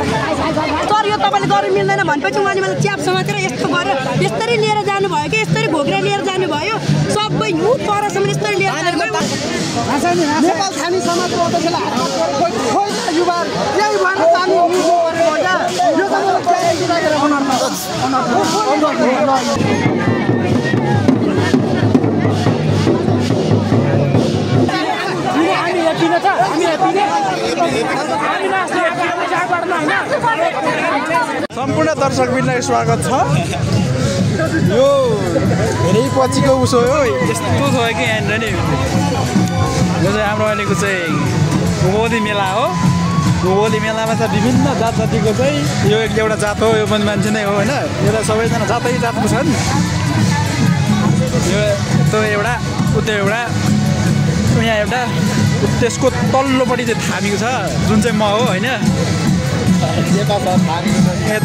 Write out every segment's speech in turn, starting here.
तर यो तपाईँले गर्नु मिल्दैन भनेपछि उहाँले मलाई च्याप समातेर यस्तो गरेर यस्तरी लिएर जानुभयो कि यस्तरी भोग्रा लिएर जानुभयो सबै यु परसम्म यस्तरी लिएर जानुभयो नेपाल खानी समाजको अध्यक्षलाई खोइ युवा यही भएर जाने यो सम्पूर्ण दर्शकबिनलाई स्वागत छ। यो धेरै पछिको उसो हो यस्तो छ कि यहाँनिर नि यो चाहिँ हाम्रो अहिलेको चाहिँ भुगोली मेला हो। भुगोली मेलामा चाहिँ विभिन्न जात जातिको चाहिँ यो एउटा जात हो, यो पनि मान्छे नै हो होइन। यो त सबैजना जातै जातको छन्। यो त्यो एउटा उतै एउटा यहाँ एउटा त्यसको तल्लोपट्टि चाहिँ थामीको छ जुन चाहिँ म हो होइन।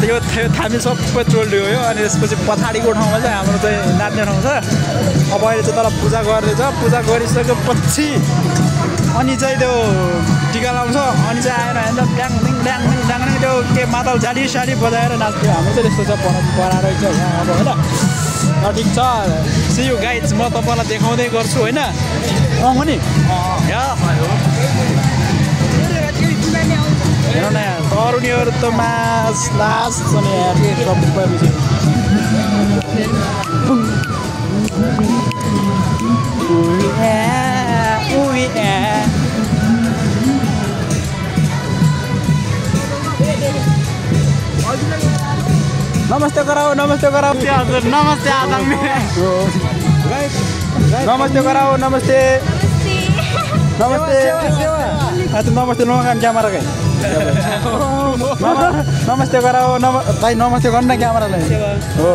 यो थामी सबै चोल्डियो हो। अनि त्यसपछि पछाडिको ठाउँमा चाहिँ हाम्रो चाहिँ नाच्ने ठाउँ छ। अब अहिले चाहिँ तल पूजा गर्दैछ। पूजा गरिसकेपछि अनि चाहिँ त्यो टिका लाउँछ। अनि चाहिँ आएर होइन ड्याङ ड्याङ ड्याङ त्यो के मादल झाडी साडी बजाएर नाच्थ्यो। हाम्रो चाहिँ त्यस्तो छ परम्परा रहेछ यहाँ अब होइन। ठिक छ सी यु गाइज, म तपाईँलाई देखाउँदै गर्छु होइन। हो नि हेर न यहाँ तरुणीहरू त मास लास छ नि यहाँ नमस्ते गराऊ नमस्ते गराऊ हजुर नमस्ते आदम नमस्ते गराऊ नमस्ते नमस्ते नमस्ते नगाम क्यामेरा गए नमस्ते गराऊ भाइ नमस्ते गर्नु न क्यामेरालाई हो।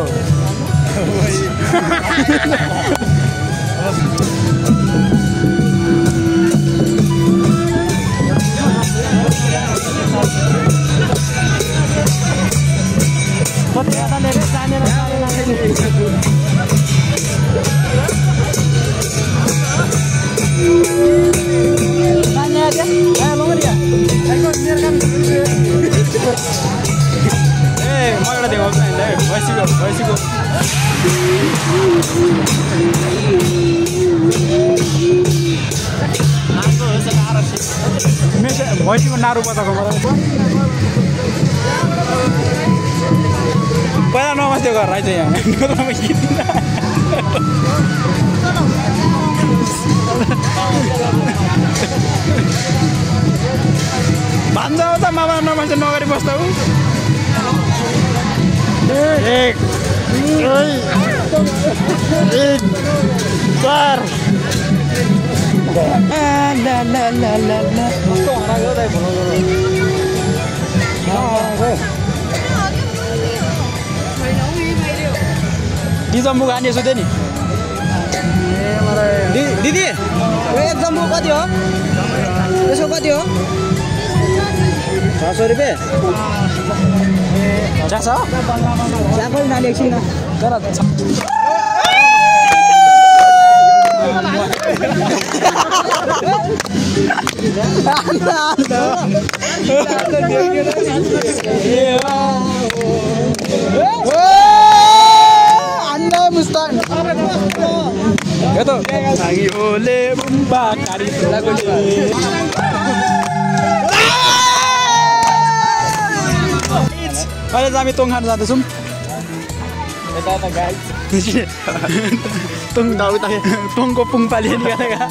म एउटा देखाउँछु हामीलाई भैँसीको भैँसीको नारु बजाएको पहिला नमस्ते गर रहेछ यहाँ भन्छ त मामा नमस्ते नगरी बस्दा एक चार जम्बू खाने सोध्यो नि दिदी एक जम्बू कति हो यसको कति हो 600 रुपियाँ छ च्यापल नाली एकछिन तर मुस्तान यो त ओले बुम्बा कारी अहिले चाहिँ हामी तोङ खान जाँदैछौँ। तोङको पुङ पाली निकालेका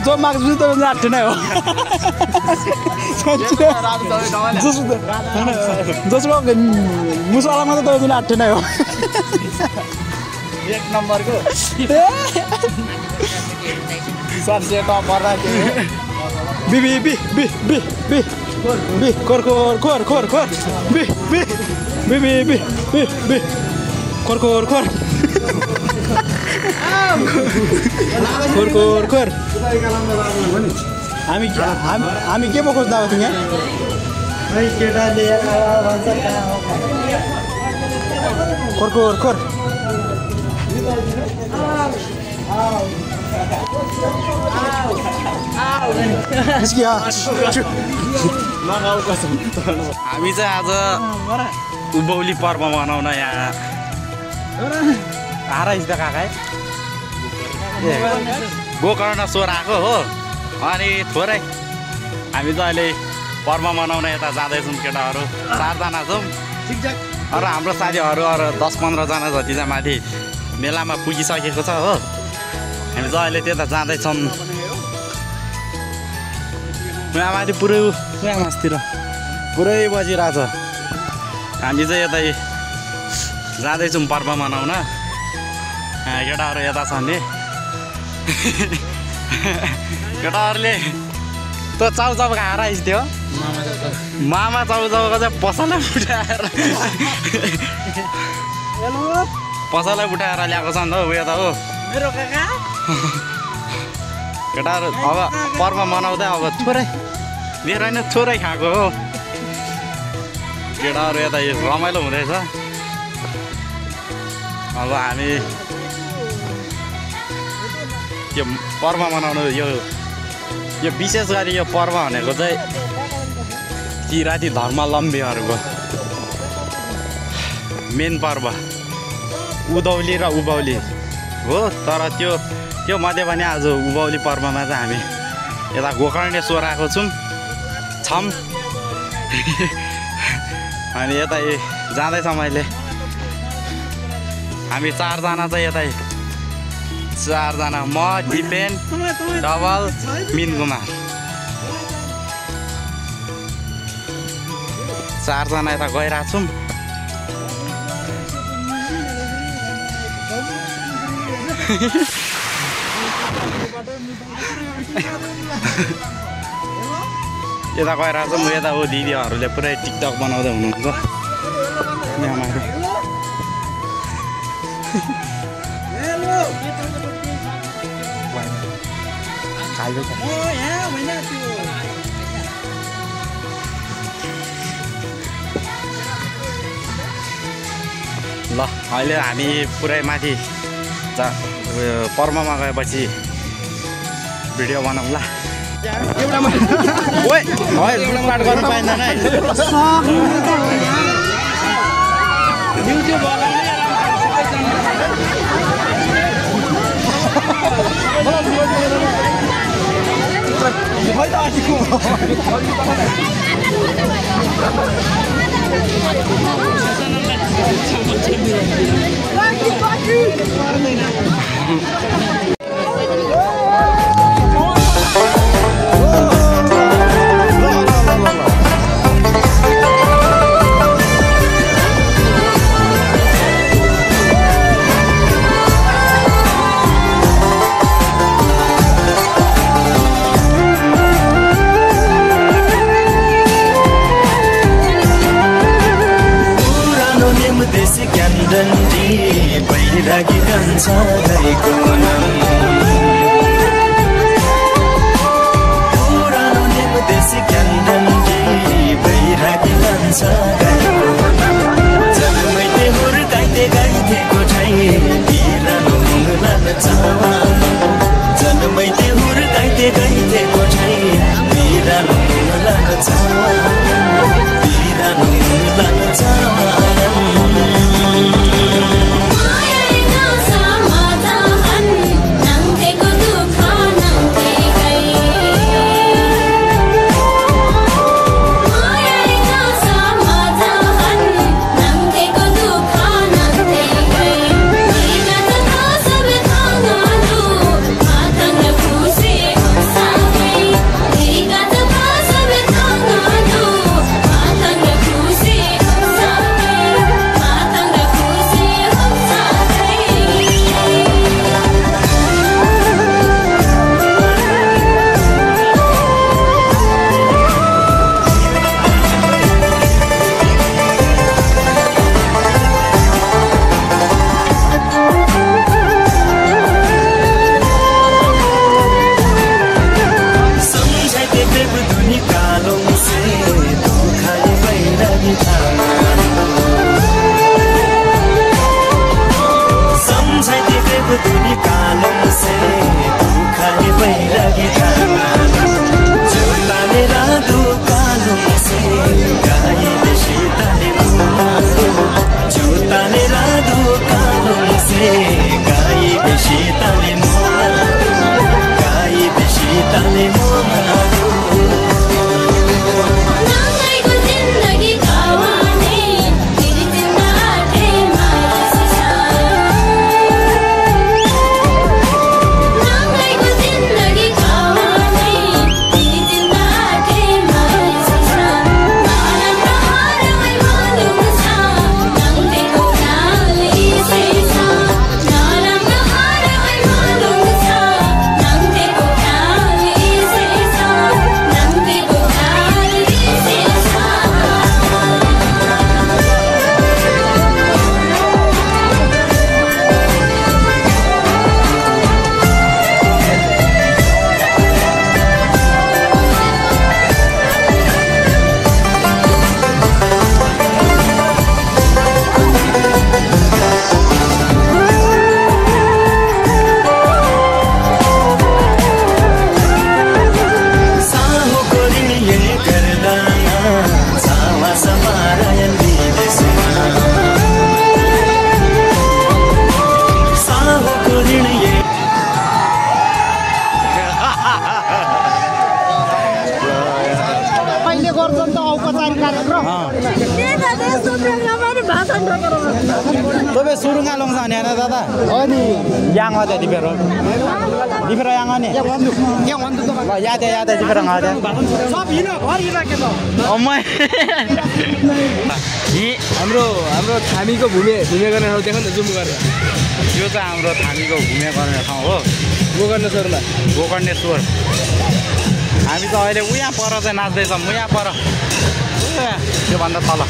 जो माग्छ त्यो आठे नै हो। जसको मुसवालामा त त्यो आठे नै हो। एक नम्बरको बिबी बी बी बी बी बी खोर खोर खोर खोर खोर बी बी बी बी बी बी बी खोर खोर खोर खोर खोर खोर हामी के पो खोज्दा हो यहाँ खोर खोर खोर Ow! Ow! Ow! हामी चाहिँ आज उभौली पर्व मनाउन यहाँ आराइस त काका गोकर्ण स्वर आएको हो अनि थोरै हामी त अहिले पर्व मनाउन यता जाँदैछौँ केटाहरू 4 जना छौँ र हाम्रो साथीहरू 10-15 जना जति चाहिँ माथि मेलामा पुगिसकेको छ हो हामी चाहिँ अहिले त्यता जाँदैछौँ यहाँ माथि पुरै यहाँ मासतिर पुरै बजिरहेछ हामी चाहिँ यतै जाँदैछौँ पर्व मनाउन केटाहरू यता छन् नि केटाहरूले त्यो चाउचाउको आराइस थियो मामा चाउचाउको चाहिँ पसलै उठाएर ल्याएको छ नि त उयो त हो मेरो काका केटाहरू अब पर्व मनाउँदै अब थोरै मेरो होइन थोरै खाएको हो केटाहरू यता रमाइलो हुँदैछ अब हामी यो पर्व मनाउनु यो विशेष गरी यो पर्व भनेको चाहिँ किराँती धर्मावलम्बीहरूको मेन पर्व उधौली र उभौली हो तर त्यो मध्ये पनि आज उभौली पर्वमा चाहिँ हामी यता गोकर्णेश्वर आएको छौँ अनि यता जाँदैछौँ अहिले हामी 4 जना चाहिँ यतै 4 जना म दिपेन डबल मिन कुमार 4 जना यता गइरहेको छौँ यता गइरहेको छौँ यता हो दिदीहरूले पुरै टिकटक बनाउँदै हुनुहुन्छ यहाँ माथि ल अहिले हामी पुरै माथि पर्वमा गएपछि भिडियो बनाउँला ओइ लुटपाट गर्नु पाइँदैन है देशी ज्ञान डन्डी भइराखी जान्छ गाईको नाम कहिले गर्छन् त औपचारिक कार्यक्रम तपाईँ सुरुङा लङ्छ नि होइन दादा हो नि yang ada di Peru yang ani ya ada di Peru ada सब हिँड घर हिँडेको त अम्मै हाम्रो थामीको भूमि गर्ने ठाउँ देख न जुम गरेर यो चाहिँ हाम्रो थामीको घुमे गर्ने ठाउँ हो गोकर्णेश्वरमा गोकर्णेश्वर हामी त अहिले उहाँ पर चाहिँ नाच्दैछौँ उहाँ पर त्योभन्दा तल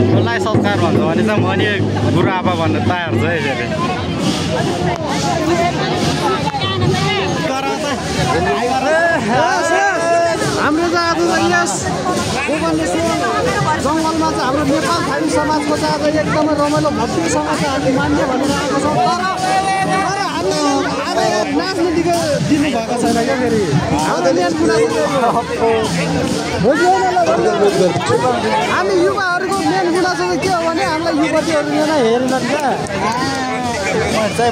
कसलाई संस्कार भन्छ भने चाहिँ म नि गुरु आप्पा भन्न तयार छ है फेरि हाम्रो चाहिँ आज यस जङ्गलमा चाहिँ हाम्रो नेपाल थामी समाजको चाहिँ आज एकदमै रमाइलो भक्तिसँग चाहिँ हामी मान्ने भनेर आएको छौँ तर हामी आज नाच्नु दिनुभएको छैन क्या फेरि हामी युवाहरूको मेन गुणा चाहिँ के हो भने हामीलाई युवतीहरू नै हेरेनन् क्या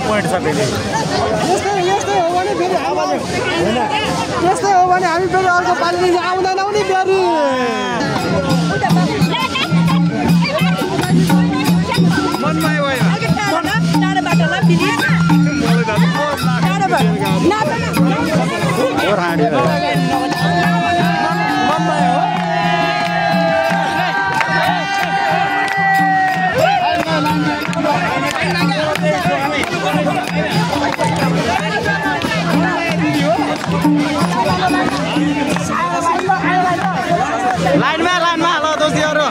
पोइन्ट छ फेरि यस्तै हो भने फेरि हावाले होइन त्यस्तै हो भने हामी फेरि अर्को पालिदेखि आउँदैनौँ नि फेरि लाइनमा ल दोस्तीहरू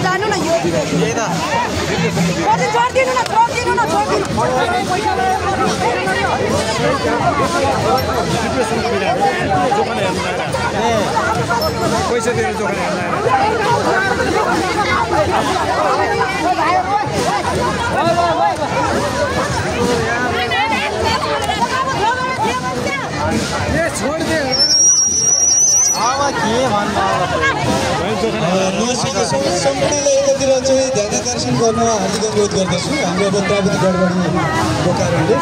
जानु न यो छोडिदिनु न पैसा दिएर जोखान सम्पूर्णलाई यतातिर चाहिँ ध्यान आकर्षण गर्न हार्दिक अनुरोध गर्दछु। हाम्रो अब प्रविधि गडबडीको कारणले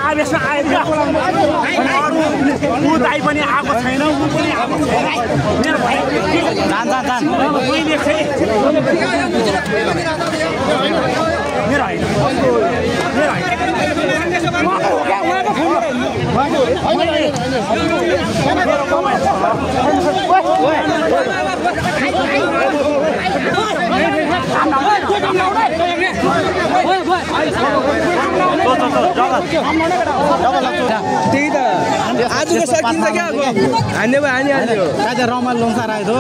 आवेशमा आएर ऊ दाइ पनि आएको छैन, ऊ पनि आएको छैन। मेरो भाइ मैले चाहिँ मेरो होइन त्यही त आजको सकिन्छ क्या हान्ने भयो हानिहाल्यो रमाइलो लङ्सार आयो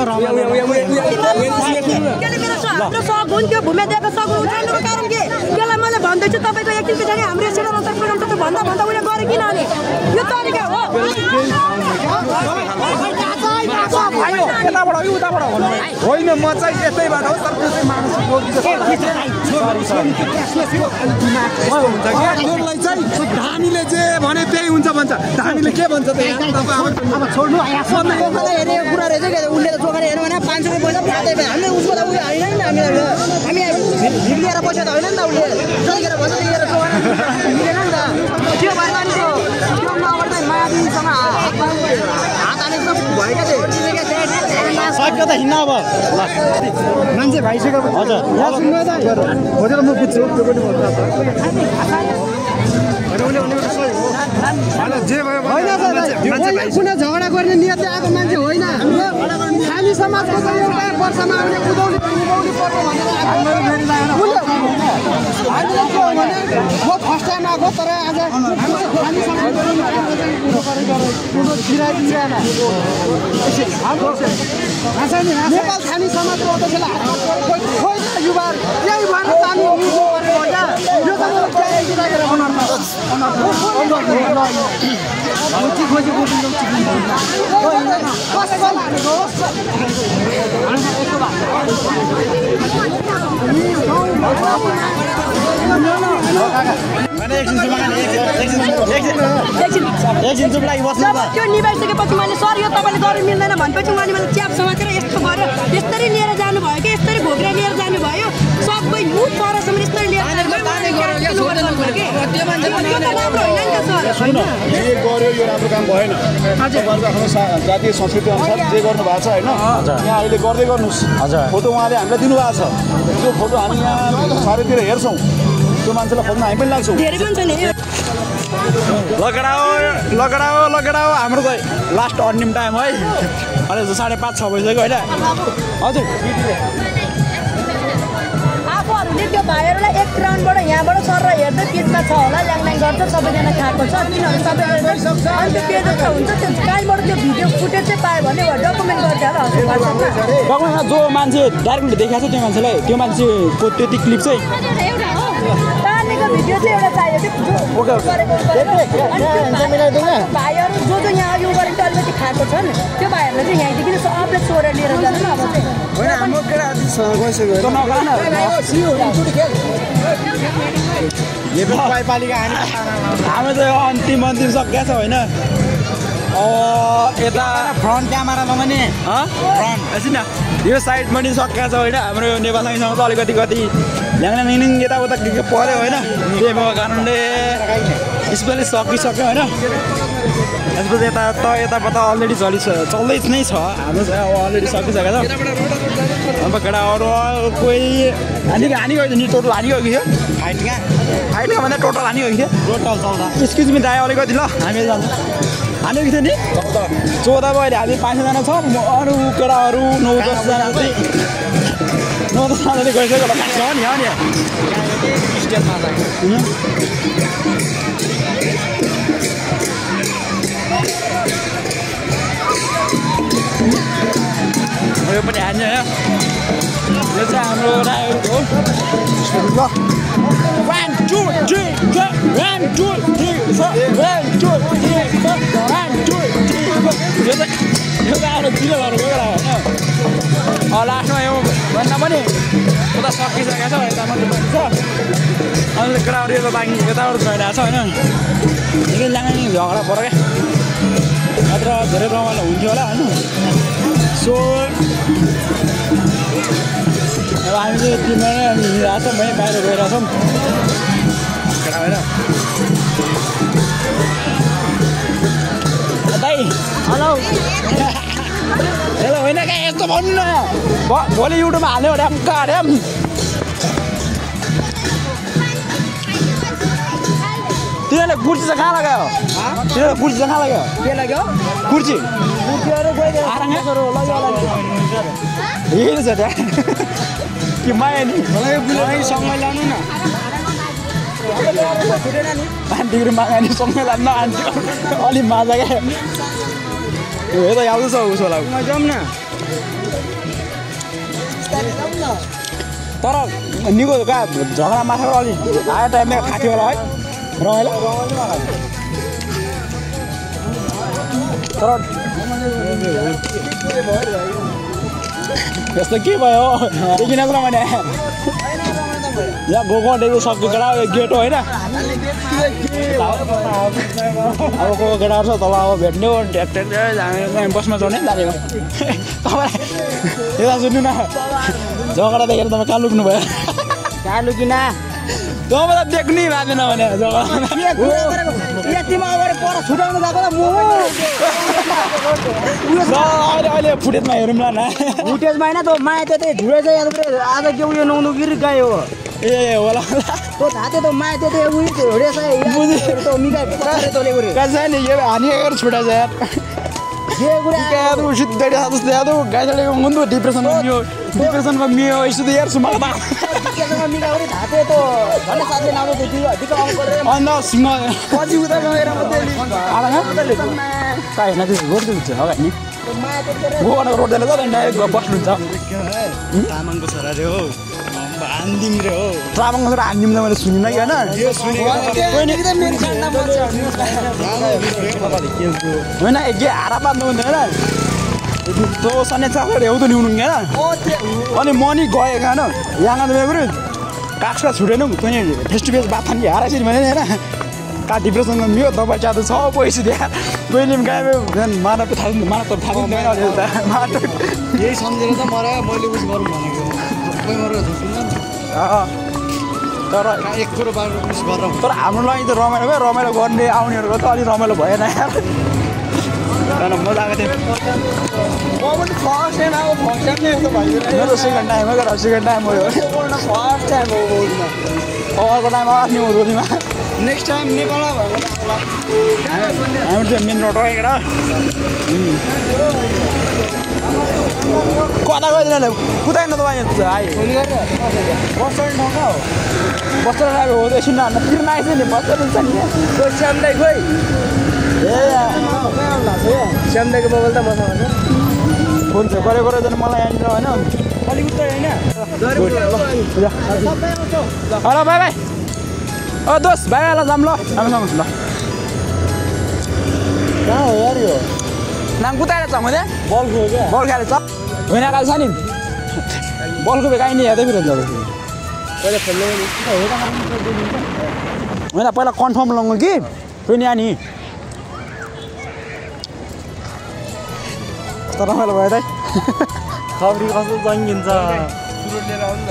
हाम्रो सक हुन्थ्यो भूमि दिएको सक उठाउनुको कारण के त्यसलाई मैले भन्दैछु तपाईँको एक दिन पछाडि हाम्रो यसरी अनुसार प्रोग्राम त भन्दा उसले गरे किन हाने यो तरिका हो होइन म चाहिँ यतैबाट हो तर त्यो चाहिँ मानसिक रोगी जस्तो हुन्छ कि चाहिँ धामीले जे भने त्यही हुन्छ भन्छ। धामीले के भन्छ त अब छोड्नु हेरेको कुरा रहेछ क्या उसले त चोखाएर हेर्नु भने 500 रुपियाँ पैसा फाल्दै भयो हामीले उसको त उयो होइन नि हामी लिएर पैसा त होइन नि त उसले जतिखेर भन्छ त्यतिखेर चोखाएर मिलेन नि त त्यो भएर अनि त्यो नगर्दा मायासँग हात हालेको भयो क्या सक्यो त हिँड्न अब मान्छे भइसक्यो हजुर खोजेर म बुझ्छु त्यो पनि जे भयो कुनै झगडा गर्ने नियतले आएको मान्छे होइन। हामी समाजको चाहिँ एउटा वर्षमा आउने उदाउने पर्छ भनेर म फर्स्ट टाइम आएको तर आज नेपाल खानी समाजको अध्यक्षलाई होइन युवा यही भएर हामी त्यो निभाइसकेपछि मैले सर यो तपाईँले गर्नु मिल्दैन भनेपछि उहाँले मलाई च्याप समातेर यस्तो गरेर यसरी लिएर जानुभयो कि यसरी भोग्रा लिएर जानुभयो सबै मुख परसम्म यसरी लिएर गर्यो यो राम्रो काम भएन। जातीय संस्कृति अनुसार जे गर्नु भएको छ होइन यहाँ अहिले गर्दै गर्नुहोस्। फोटो उहाँले हामीलाई दिनुभएको छ त्यो फोटो हामी यहाँ चारैतिर हेर्छौँ त्यो मान्छेलाई खोज्न हामी पनि लाग्छौँ। लगडाओ हाम्रो त लास्ट अन्तिम टाइम है अहिले 5:30 6 बजिसक्यो होइन हजुर आफूहरूले त्यो भाइहरूलाई एक राउन्डबाट यहाँबाट सर छ होला ल्याङल्याङ गर्छ सबैजना खाएको छ तिनीहरू सबैजना अनि त्यो पेजमा हुन्छ त्यो कहीँबाट त्यो भिडियो फुटेज चाहिँ पायो भने डकुमेन्ट गरिदिएर डकुमेन्टमा जो मान्छे डाइरेक्ट देखाएको छ त्यो मान्छेलाई त्यो मान्छेको त्यति क्लिप चाहिँ तानेको भिडियो चाहिँ एउटा चाहियो भाइहरू जो यहाँ यो गरेको अलिकति खाएको छन् त्यो भाइहरूलाई चाहिँ यहाँदेखि सबले सोरेर लिएर जानु अब हाम्रो चाहिँ अन्तिम सकिएको छ होइन यता फ्रन्ट क्यामेरामा पनि फ्रन्ट एकछिन यो साइड पनि सकिएको छ होइन हाम्रो नेपाल सङ्घसँग त अलिकति कति ल्याङ यताउता के पऱ्यो होइन त्यही भएको कारणले स्पेसली सकिसक्यो होइन यसपछि यताबाट अलरेडी चल्दै नै छ हाम्रो चाहिँ अब अलरेडी सकिसकेको छ अब केटाहरू कोही हानिगयो नि टोटल हानिगयो कि थियो फाइटमा भन्दा टोटल हानिगयो कि थियो टोटल 14 एक्सक्युज मी दाइ अलिकति ल हामी जान्छ हानेको थियो नि 14 भयो अहिले हामी 5 जना छौँ अरू केटाहरू 9-10 जना चाहिँ 9-10 जना चाहिँ गइसक्यो होला छ नि हो नि यो पनि हान्यो यो चाहिँ हाम्रो राईहरूको हो 1 2 3 1 2 3 1 2 3 1 2 3 यो चाहिँ हाम्रो जिल्ला भनेको कुरा होइन लास्टमा यो भन्दा पनि उता सकिसकेको छ यता मात्रै बाँकी छ अनि केटाहरू यता बाँकी यताबाट गइरहेको छ होइन निकै लाने झगडा पऱ्यो क्या नत्र धेरै रमाइलो हुन्थ्यो होला होइन सो अब हामी चाहिँ टिममा नै हिँडिरहेको छौँ है बाहिर गइरहेको छौँ केटा होइन दाइ हेलो हेलो होइन क्या यस्तो भन्नु न भोलि युट्युबमा हाल्यो ड्याम ड्याम तिनीहरूले कुर्सी चाहिँ कहाँ लगायो तिनीहरूले कुर्सी चाहिँ कहाँ लगायो के लाग्यो कुर्सी हेर्नु छ त्यहाँ कि माया नि सँगै ल्याउनु न आन्टीहरू माया नि सँगै लान्न आन्टी अलिक माझा क्या यो त आउँदैछ उसो होला जाउँ न तर निको कहाँ झगडा माथाबाट अलिक आयो टाइममा खाथ्यो होला है रमाइलो तर यस्तो के भयो देखिन त मैले यहाँ गएको डेको सक्यो केटा गेट होइन अब गएको केटाहरू छ तल अब भेट्ने हो बसमा चढ्ने लागेको तपाईँलाई यता सुन्नु न झगडा देखेर तपाईँ कहाँ लुक्नु भयो कहाँ लुकिन तपाईँलाई देख्नै भएको भने झगडा यतिमा अगाडि पर छुट्याउनु गएको त अहिले फुटेजमा हेरौँ ल न फुटेजमा होइन त माया त्यतै झुडे चाहिँ आज के उयो नुहाउनु गिर गयो हो ए होला तो थाहा त माया त्यतै उयो रहेछ मिकाइ कसै नि यो हानिएको छुट्टा छ यार यार सिद्धै जस्तो याद गाइडको मुन्डो डिप्रेसनमा मियो यसो त यार सुमा अन्त सिंह पछि उता गएर कहाँ हेर्न त्यो रोड हुन्छ होला नि गोवाको रोडले त डाइरेक्ट बस्नुहुन्छ तामाङको छोरा रे हो हान्दिम रे हो तामाङको छोरा हान्दिम त मैले सुनिनँ कि होइन के हारा पार्नु हुँदैन तो सन्ने चाखेर हेउ त ल्याउनु होइन अनि मनी गएको होइन यहाँ त मेरो काक्सका छुटेन तैँले फेस टु फेस बात थानी हाराइसरी भने होइन का डिप्रेसनमा मियो तपाईँ चाहिँ छ पैसा दिए तैँले पनि गायो माना त थाहा थाहा यही सम्झेर त मैले उस गरौँ भनेको तर एक कुरो उस गरौँ तर हाम्रो लागि त रमाइलो भयो रमाइलो गर्ने आउनेहरूको त अलिक रमाइलो भएन यार मजा आएको थियो म पनि फर्स्ट टाइम अब फर्स्ट टाइम नै यस्तो भयो मेरो सेकेन्ड टाइम हो सेकेन्ड टाइम हो फर्स्ट टाइम हो बोल्नु अर्को टाइम आफ्नो रोडीमा नेक्स्ट टाइम नेपालमा भयो हाम्रो चाहिँ मेन रोड हो कता गइदिन कुदाइन तपाईँ आयो बस स्ट्यान्ड ठाउँमा हो बस स्ट्यान्ड आएको हो एकछिन न तिर्न आएछ नि बस स्ट्यान्ड छ नि खोइ श्यामदाई खोइ श्यामदाईको मोबाइल त मसँग छ फोन चाहिँ गरेको रहेछ मलाई यहाँनिर होइन अलिक उता होइन हेलो बाई बाई ओ दोस्त बाई बाईलाई जाऊँ ल राम्रोसँग ल कहाँ हो यार यो नाम कुदाएर छ मैले बल खो क्या बल खाएर छ होइन काल छ नि बलको बेकाइ नि हेर्दै फिर पहिला खेल्नु होइन पहिला कन्फर्म लगाउँ कि फेरि यहाँ नि कस्तो रमाइलो भयो त खबरी कस्तो जङ्गिन्छ सुरुट लिएर आउनु न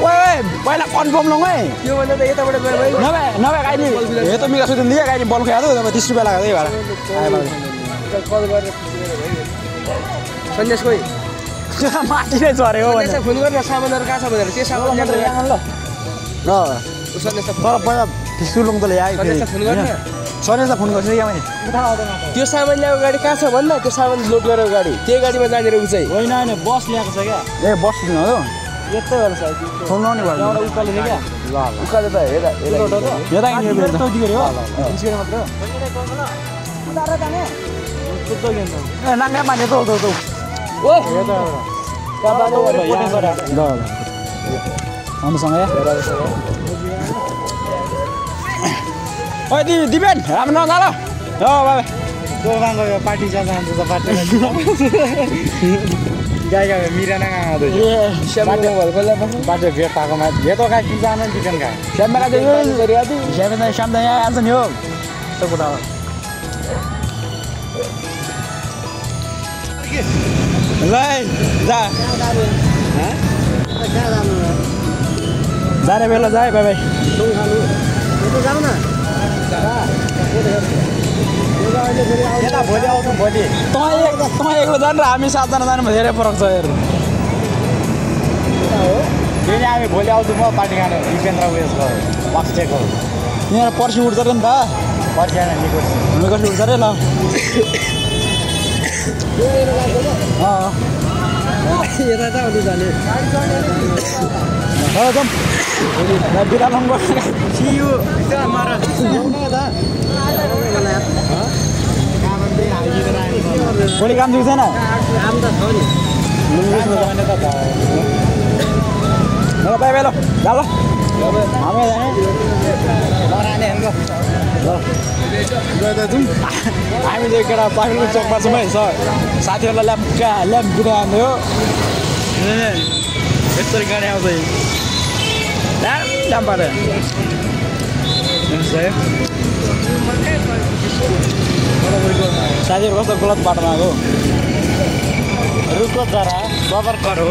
ओए पहिला कन्फर्म लगाउँ है त्योभन्दा त यताबाट गएर भाइ नभए गाडी हे त मिगा सुदिन दिए गाडी बल खायो त 30 रुपैयाँ लाग्यो त्यही भएर कल गरेर सन्देश खोइ माटी नै झरेको हो सन्देशलाई फोन गरेर सामानहरू कहाँ छ भनेर त्यो सामान ल्याएर ल सन्देशलाई तर पहिला फिसुलुङ त ल्यायो सन्देशलाई फोन गर्न सन्देशलाई फोन गर्छु क्या मैले त्यो सामान ल्याएको गाडी कहाँ छ भन्दा त्यो सामान लोड गरेको गाडी त्यही गाडीमा जाने ऊ चाहिँ होइन होइन बस ल्याएको छ क्या ए बस दिनु हो यस्तै होला सायद फोन लाउने भयो एउटा उकालो थियो क्या उकालो त हेर यता हिँड्यो चौधी गऱ्यो हो निस्केर मात्र कुद्दो गेम त ए नाङ्गा माने त ओ ल राम्रोसँग या ओइ दिपेन राम्रो नजा ल बाबा दोकान गयो पार्टी जान्छ त पार्टी गाईका मिराना कहाँ आउँदै बाटो भेट पाएकोमा भेट गाई किन्छ आएन चिकन खाए श्याममा खाँदै श्याम त यहाँ आउँछ नि हो यस्तो कुरा हो ल जा जाने बेला जाए बाई बाई भोलि आउँछु भोलि तपाईँ एक्लो जानु र हामी 7 जना जानुमा धेरै फरक छ हेर फेरि हामी भोलि आउँछु म पार्टी खानु दिपेन्द्र उयसको वाक्सेको यहाँ पर्सि उठ्छ अरे नि त पर्सि होइन निकोर्सी उठ्छ अरे ल यता त अरू जाने जाउँ बिदा लङ सियु मारा भोलि काम दुख्दैन काम त छ नि ल बाई बाई ल जा ल हामी जाने हामी चाहिँ केटा पाखिलको चोकमा छौँ है सर साथीहरूलाई ल्याम्प बिदा हान्दै हो यसरी गाडी आउँछ ल्याम्प पारे साथीहरू कस्तो गलत बाटोमा आएको रुखको जरा बबरकर हो